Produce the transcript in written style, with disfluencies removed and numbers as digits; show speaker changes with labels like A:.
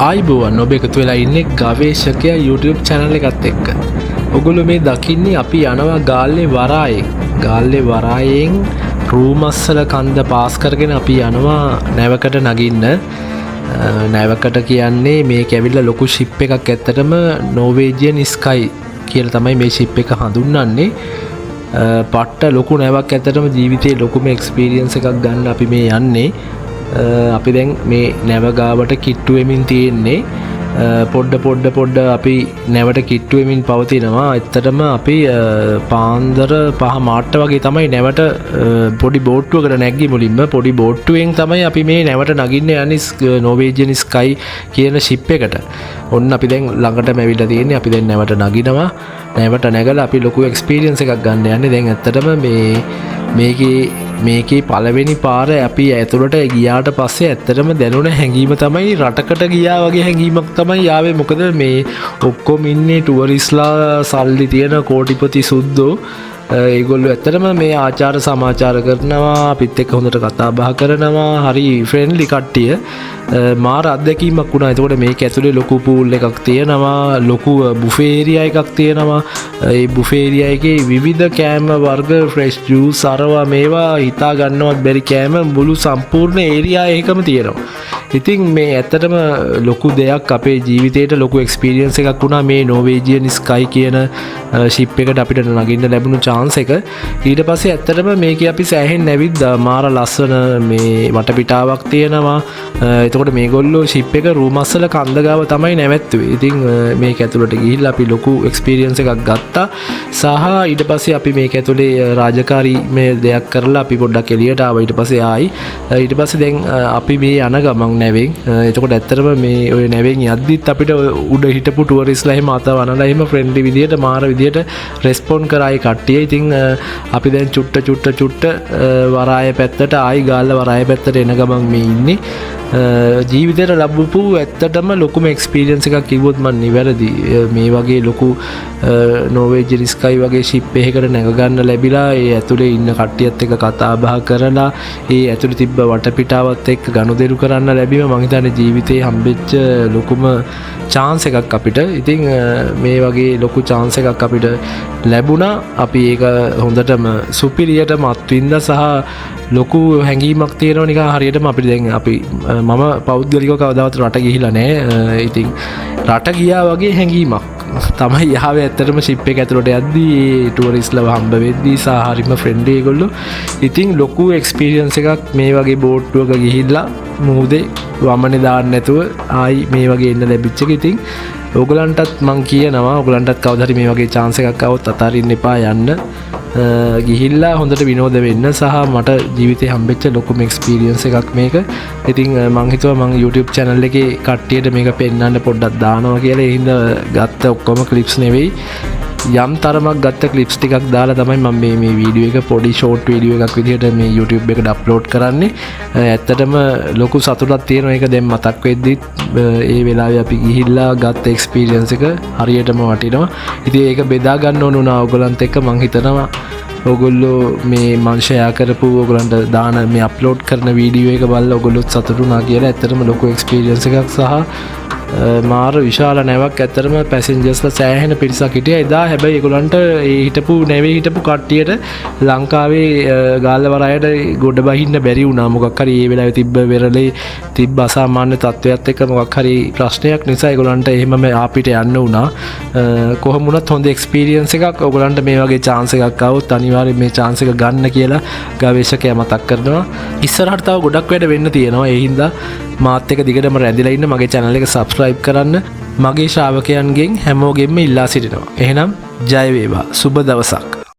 A: ආයුබෝවන්. ඔබ එකතු වෙලා ඉන්නේ ගවේෂකයා YouTube channel එකත් එක්ක. ඔගොල්ලෝ මේ දකින්නේ අපි යනවා ගාල්ලේ වරායෙන්. ගාල්ලේ වරායෙන් රූමස්සල කන්ද පාස් කරගෙන අපි යනවා නැවකට නගින්න. නැවකට කියන්නේ මේක ඇවිල්ලා ලොකු ෂිප් එකක්. ඇත්තටම නෝවේජියන් ස්කයි කියලා තමයි මේ ෂිප් එක හඳුන්වන්නේ. පට්ට ලොකු නැවක්. ඇත්තටම ජීවිතේ ලොකුම එක්ස්පීරියන්ස් එකක් ගන්න අපි මේ යන්නේ. අපි දැන් මේ නැව ගාවට කිට්ටු වෙමින් තියෙන්නේ. පොඩ්ඩ පොඩ්ඩ පොඩ්ඩ අපි නැවට කිට්ටු වෙමින් පවතිනවා. ඇත්තටම අපි පාන්දර 5 මාට්ට වගේ තමයි නැවට පොඩි බෝට්ටුවකට නැග්ගේ. මුලින්ම පොඩි බෝට්ටුවෙන් තමයි අපි මේ නැවට නගින්න යන්නේ, නෝවේජියන් ස්කයි කියන ෂිප් එකට. ඔන්න අපි දැන් ළඟටම ඇවිල්ලා තියෙන්නේ. අපි දැන් නැවට නගිනවා. නැවට නැගලා අපි ලොකු එක්ස්පීරියන්ස් එකක් ගන්න යන්නේ. දැන් ඇත්තටම මේ මේකේ මේකේ පළවෙනි පාර අපි ඇතුළට ගියාට පස්සේ ඇත්තටම දැනුණ හැඟීම තමයි රටකට ගියා වගේ හැඟීමක් තමයි ආවේ. මොකද මේ ඔක්කොම ඉන්නේ ටුවරිස්ලා, සල්ලි තියෙන කෝටිපති සුද්දෝ. ඒගොල්ලෝ ඇත්තටම මේ ආචාර සමාචාර කරනවා, අපිත් එක්ක හොඳට කතා බහ කරනවා, හරි ෆ්‍රෙන්ඩ්ලි කට්ටිය. මාර අත්දැකීමක් වුණා. එතකොට මේක ඇතුලේ ලොකු පූල් එකක් තියෙනවා, ලොකු බුෆේ ඒරියා එකක් තියෙනවා. ඒ බුෆේ ඒරියා එකේ විවිධ කෑම වර්ග, ෆ්‍රෙෂ් ජූස්, අරවා මේවා, හිතා ගන්නවත් බැරි කෑම මුළු සම්පූර්ණ ඒරියා එකම තියෙනවා. ඉතින් මේ ඇත්තටම ලොකු දෙයක්, අපේ ජීවිතේට ලොකු එක්ස්පීරියන්ස් එකක් වුණා මේ නෝවේජියන් ස්කයි කියන ෂිප් එකට අපිට නගින්න ලැබුණු චාන්ස් එක. ඊට පස්සේ ඇත්තටම මේකේ අපි සෑහෙන්න ඇවිද්දා. මාර ලස්සන මේ වටපිටාවක් තියෙනවා. එතකොට මේගොල්ලෝ ෂිප් එක රූමස්සල කන්ද ගාව තමයි නැවැත්තුවේ. ඉතින් මේක ඇතුළට ගිහිල්ලා අපි ලොකු එක්ස්පීරියන්ස් එකක් ගත්තා. සහ ඊට පස්සේ අපි මේක ඇතුලේ රාජකාරී මේ දෙයක් කරලා අපි පොඩ්ඩක් එළියට ආවා. ඊට පස්සේ ආයි ඊට පස්සේ දැන් අපි මේ යන ගමන් නැවෙන්, එතකොට ඇත්තටම මේ ඔය නැවෙන් යද්දිත් අපිට ඔය උඩ හිටපු ටුවරිස්ට්ලා එහෙම අත වනලා එහෙම ෆ්‍රෙන්ඩ්ලි විදියට මාර විදියට රෙස්පොන්ඩ් කරා ඒ කට්ටිය. ඉතින් අපි දැන් චුට්ට චුට්ට චුට්ට වරාය පැත්තට, ආයි ගාල්ල වරාය පැත්තට එන ගමන් මේ ඉන්නේ. ජීවිතේට ලැබපු ඇත්තටම ලොකුම එක්ස්පීරියන්ස් එකක් කිව්වොත් මං නිවැරදි. මේ වගේ ලොකු නෝවේජියන් ස්කයි වගේ ෂිප් එකකට නැග ගන්න ලැබිලා, ඒ ඇතුලේ ඉන්න කට්ටියත් එක්ක කතා බහ කරලා, ඒ ඇතුලේ තිබ්බ වටපිටාවත් එක්ක ගනුදෙනු කරන්න ලැබීම මං හිතන්නේ ජීවිතේ හම්බෙච්ච ලොකුම චාන්ස් එකක් අපිට. ඉතින් මේ වගේ ලොකු චාන්ස් එකක් අපිට ලැබුණා. අපි ඒක හොඳටම සුපිරියටම අත්විඳා. සහ ලොකු හැඟීමක් තියෙනවා නිකන් හරියටම අපිට දැන් අපි මම පෞද්ගලිකව කවදාවත් රට ගිහිල්ලා නෑ. ඉතින් රට ගියා වගේ හැඟීමක් තමයි ආවේ ඇත්තටම ෂිප් එක ඇතුළට යද්දී, ඒ ටුවරිස්ට්ලව හම්බ වෙද්දී. සහ හරිම ෆ්‍රෙන්ඩ්ලි ඒගොල්ලෝ. ඉතින් ලොකු එක්ස්පීරියන්ස් එකක් මේ වගේ බෝට්ටුවක ගිහිල්ලා මුහුදේ වමනේ දාන්න නැතුව ආයි මේ වගේ එන්න ලැබිච්ච එක. ඉතින් ඕගලන්ටත් මං කියනවා, ඕගලන්ටත් කවදා හරි මේ වගේ චාන්ස් එකක් ආවොත් අතාරින්න එපා, යන්න. ගිහිල්ලා හොඳට විනෝද වෙන්න. සහ මට ජීවිතේ හම්බෙච්ච ලොකුම එක්ස්පීරියන්ස් එකක් මේක. ඉතින් මං හිතුවා මං YouTube channel එකේ කට්ටියට මේක පෙන්වන්න පොඩ්ඩක් දානවා කියලා. ඒ හින්දා ගත්ත ඔක්කොම ක්ලිප්ස් නෙවෙයි, යම් තරමක් ගත්ත ක්ලිප්ස් ටිකක් දාලා තමයි මම මේ මේ වීඩියෝ එක පොඩි ෂෝට් වීඩියෝ එකක් විදිහට මේ YouTube එකට අප්ලෝඩ් කරන්නේ. ඇත්තටම ලොකු සතුටක් තියෙනවා ඒක දැන් මතක් වෙද්දිත්. ඒ වෙලාවේ අපි ගිහිල්ලා ගත්ත එක්ස්පීරියන්ස් එක හරියටම වටිනවා. ඉතින් ඒක බෙදා ගන්න ඕන වුණා ඔයගොල්ලන්ත් එක්ක. මං හිතනවා ඔගොල්ලෝ මේ මං ෂෙයා කරපු, ඔයගොල්ලන්ට දාන මේ අප්ලෝඩ් කරන වීඩියෝ එක බලලා ඔයගොල්ලොත් සතුටු වුණා කියලා. ඇත්තටම ලොකු එක්ස්පීරියන්ස් එකක් සහ මාර විශාල නැවක්. ඇත්තටම පැසෙන්ජර්ස්ලා සෑහෙන පිරිසක් හිටියා එදා. හැබැයි ඒගොල්ලන්ට ඒ හිටපු නැවේ හිටපු කට්ටියට ලංකාවේ ගාල්ල වරායට ගොඩ බහින්න බැරි වුණා. මොකක් හරි ඒ වෙලාවේ තිබ්බ වෙරළේ තිබ්බ අසාමාන්‍ය තත්ත්වයක් එක්ක මොකක් හරි ප්‍රශ්නයක් නිසා ඒගොල්ලන්ට එහෙමම ආපිට යන්න වුණා. කොහොම වුණත් හොඳ එක්ස්පීරියන්ස් එකක්. ඔයගොල්ලන්ට මේ වගේ චාන්ස් එකක් ආවොත් අනිවාර්යෙන් මේ චාන්ස් එක ගන්න කියලා ගවේෂකයා මතක් කරනවා. ඉස්සරහට තව ගොඩක් වැඩ වෙන්න තියෙනවා. ඒ හින්දා මාත් එක්ක දිගටම රැඳිලා ඉන්න, මගේ channel එක subscribe කරන්න මගේ ශ්‍රාවකයන්ගෙන් හැමෝගෙන්ම ඉල්ලා සිටිනවා. එහෙනම් ජය වේවා. සුබ දවසක්.